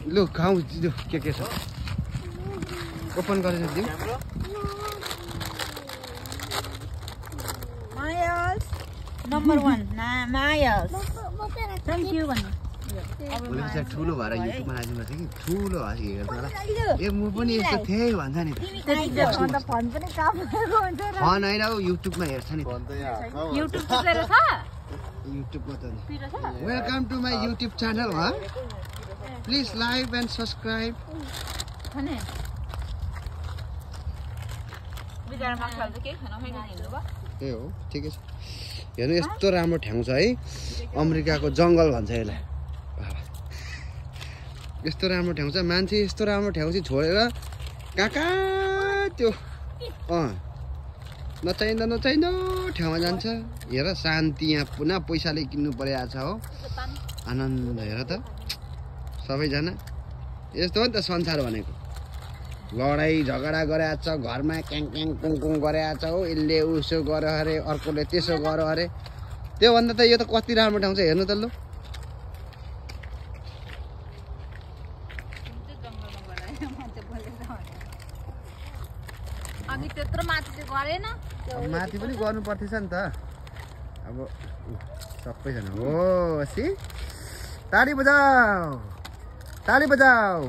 लु खाऊ के छ ओपन गरेर दिऊ Miles number 1 Miles thank you भन्नु मैले चाहिँ ठुलो भएर युट्युबमा आइदिनु चाहिँ कि ठुलो हेर्छ होला ए म पनि यस्तो थिएँ भन्छ नि अन्त फोन पनि काम गरेको हुन्छ र फोन हैन हौ युट्युबमा हेर्छ नि फोन त यहाँ युट्युब तिर छ युट्युबमा त तिर छ welcome to my YouTube channel ह प्लिज लाइक एन्ड सब्स्क्राइब भने बिचारा माछा त के खान हैन हिँड्नु भयो ए हो ठिकै छ हेर्नु यस्तो राम्रो ठाउँ छ है अमेरिकाको जङ्गल भन्छ यसलाई यस्तो राम्रो ठाउँ छ मान्छे यस्तो राम्रो ठाउँ चाहिँ छोडेर कहाँ त्यो नचाहिँदो ठाउँमा जान्छ हेर शान्ति यहाँ पुनः पैसाले किन्नु परेको छ हो आनन्द हेर त सबैजना यस्तो हो नि त संसार भनेको लडाई झगडा गरेको छ घरमा क्याङ क्याङ कुङ गरेको छ हो यसले उसो गर अरे अर्कोले त्यसो गर अरे त्योभन्दा त यो त कति राम्रो ठाउँ छ हेर्नु त लु अनि त्यत्रो माथि चाहिँ गरेन माथि पनि गर्नु पर्थेछ नि त अब सबैजना हो सी ताली बजाऊ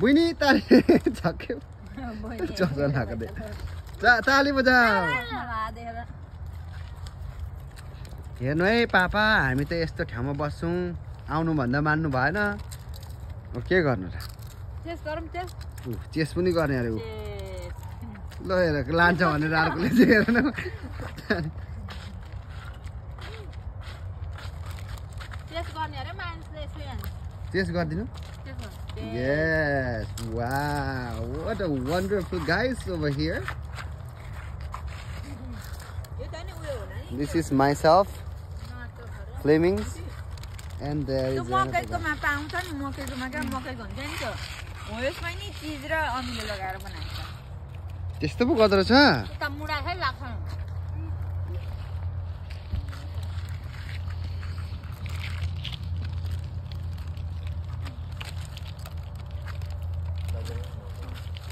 बुइनी ताली झक्क्यो चौजनाको दे ताली बजाऊ हेर्नु है पापा हामी त यस्तो ठाउँमा बस्छौँ आउनु भन्दा मान्नु भएन के गर्नु र चेस पनि गर्ने अरे ऊ ल हेर लान्छ भनेर अर्कोले चाहिँ हेर्नु चेस गरिदिनु Yes, wow, what a wonderful guys over here. This is myself, Flemings, and there is another guy. त्यस्तो पो गर्दो रहेछ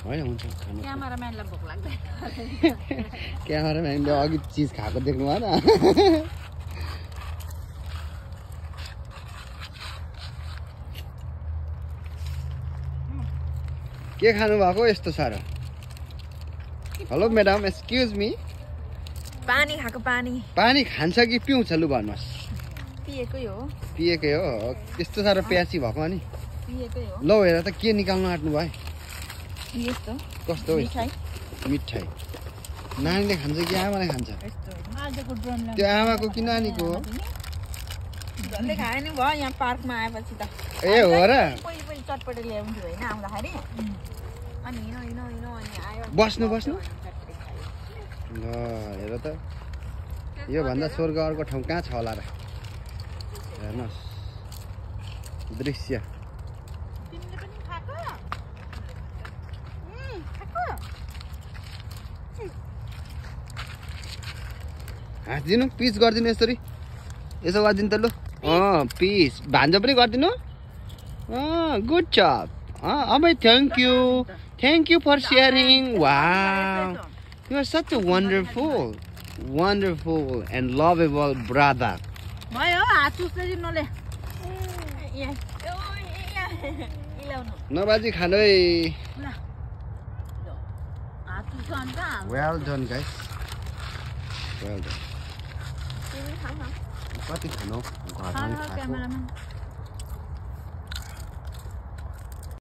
होइन हुन्छ क्यामेराम्यानलाई भोक लाग्दैन क्यामेराम्यानले अघि चिज खाएको देख्नु भएन के खानु भएको यस्तो साह्रो हेलो म्याडम एक्सक्युज मी पानी खाएको पानी खान्छ कि पिउँछ लु भन्नुहोस् पिएकै हो यस्तो साह्रो प्यासी भएको अनि लौ हेर त के निकाल्नु आँट्नु भयो कस्तो मिठाई नानीले खान्छ कि आमाले खान्छ त्यो आमाको कि नानीको ए हो र बस्नु ल हेर त यो भन्दा स्वर्ग अर्को ठाउँ कहाँ छ होला र हेर्नुहोस् दृश्य हाँसिदिनु पिस गरिदिनु यसरी यसो गरिदिनु त लु पिस भान्जा पनि गरिदिनु गुड जब अमै thank you for sharing wow you are such a wonderful and lovable brother नबाजी खानु है well done guys well done कति खानु घरमा खाएको